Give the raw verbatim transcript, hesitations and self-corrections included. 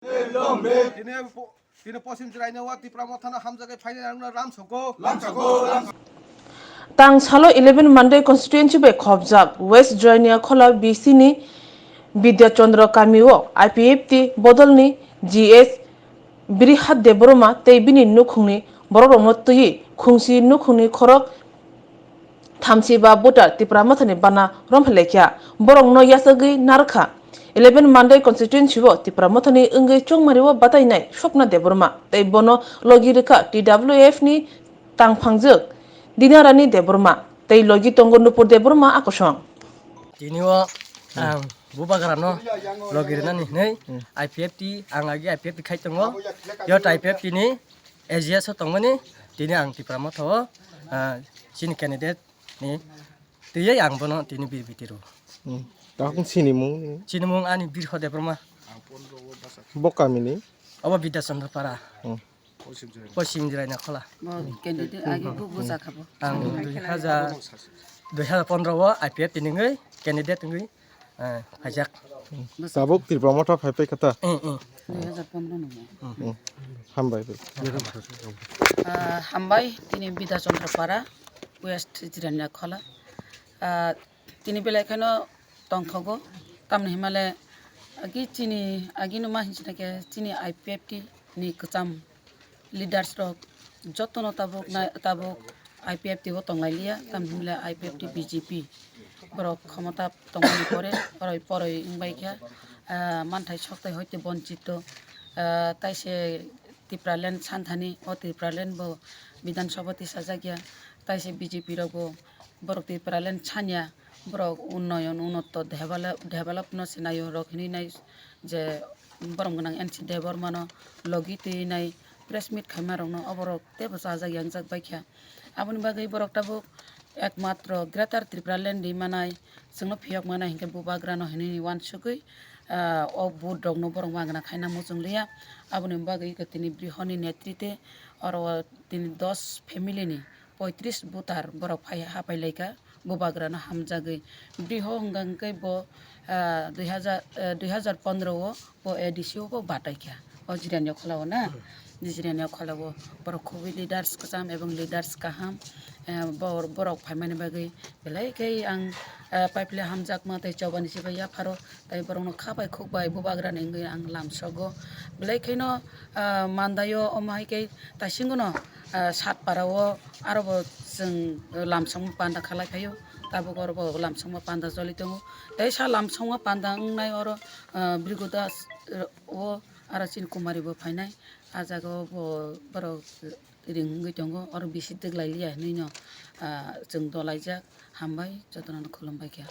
Tini po-, tini Poschim Jwraini o Tipra Mothano hamjagwi phainai ang no lam sogo. Tang salo eleven Mandai constituency bai khopjak West Jwraini Khola B C ni Bidya Chandra kami o I P F T bodolni G S Birihat Debbarma tei bini nukhungni borokrokno twiwi khungsi nukhungni khorok thamsi ba voter Tipra Mothani bana romphai laikha. Borokno yachagwi narwkha. Eleven Mandai constituency o Tipra Mothani wngwi chongmari o batainai Swapna Debbarma tei bono logi rwkha T W F ni tangphangjwk Dinarani Debbarma tei logi tongo Nupur Debbarma akosong. Tini o ang bubagrano logi rwnani hinwi I P F T, ang agi I P F T khai tongo. Yot I P F T ni A G S o tongmani tini ang Tipra Motha o, ah, chini candidate ni twiwi ang bono tini B B T rw. Hmm. Takung sinimung ni? Sinimung ani Birho Debbarma. Bo kami ni? Obo Bidya Chandra Para. Hmm. Poschim Jwraini Khola. Bo candidate agi bo bo jakha bo. Ang dui hajar, dui hajar pondro o I P F T ni wngwi candidate wngwi, eh, phaijak. Tabuk Tipra Motha phai phai kha ta? Eh, eh. Dui hajar pondro ni. Hmm. Hambai bai. Ah, hambai, tini Bidya Chandra Para, West Jwraini Khola. Ah, tini belai kheno tongthogo, tamni himale agi chini, agi no ma hinjina khe chini I P F T ni kwcham leaders rok jotono tabuk na, tabuk I P F T o tonglai liya, tamni himle I P F T B J P borok khomota tongmani pore poroi poroi wngbai kha, ah, manthai sokthai hoite bonchito, ah, taise Tipraland santhani, o Tipraland bo Bidhan Sabha tisajak ya, taise B J P rok bo borok Tipraland sanya, borok unnoyon, unotto, develop, develop no se naio rok hinwi nai je borom gwnang N C Debbarma no logi twi nai press meet khaima rok no oborok teibo chajak yangjak bai kha. Aboni bagwi borok tabuk ekmatro Greater Tipraland ri manai chwngno phiyok manai hinkhe bubagra no hinwi wansugwi, ah, o vote rok no borok magna khaina muchung liya. Aboni bagwi tini Brihoni netrite oro tini dos family ni poitris voter borok phai hapai laikha. Bubagrano hamjagwi. Briho hwnka hwnkhe bo, ah, dui hajar, eh, dui hajar pondro o bo A D C o bo bataikha. O Jirania Khola o na? Jirania Khola o borok khubui leaders kwcham ebong leaders kaham. Eh, bor-, borok phaimani bagwi belai khe ang, eh, pipeline hamjakma tei chobani se bai yapharo tei borokno kha bai khuk bai bubagrani wngwi ang lamsogo. Belai kheno, ah, mandaio omo hai khe taisingono, ah, Satpara o aro bo chwng lamsongma panda khalai phaio, tabuk oro bo lamsongma panda choli tongo. Teisa lamsongma panda wngnai oro, ah, Bhrigu Das, eh, o aro chini Kumari bo phainai. Ah jaga o bo borok ring wngwi tongo, oro bisi twk lai liya hinwi no, ah, chwng dolaijak. Hambai, jotono no khulumbai kha.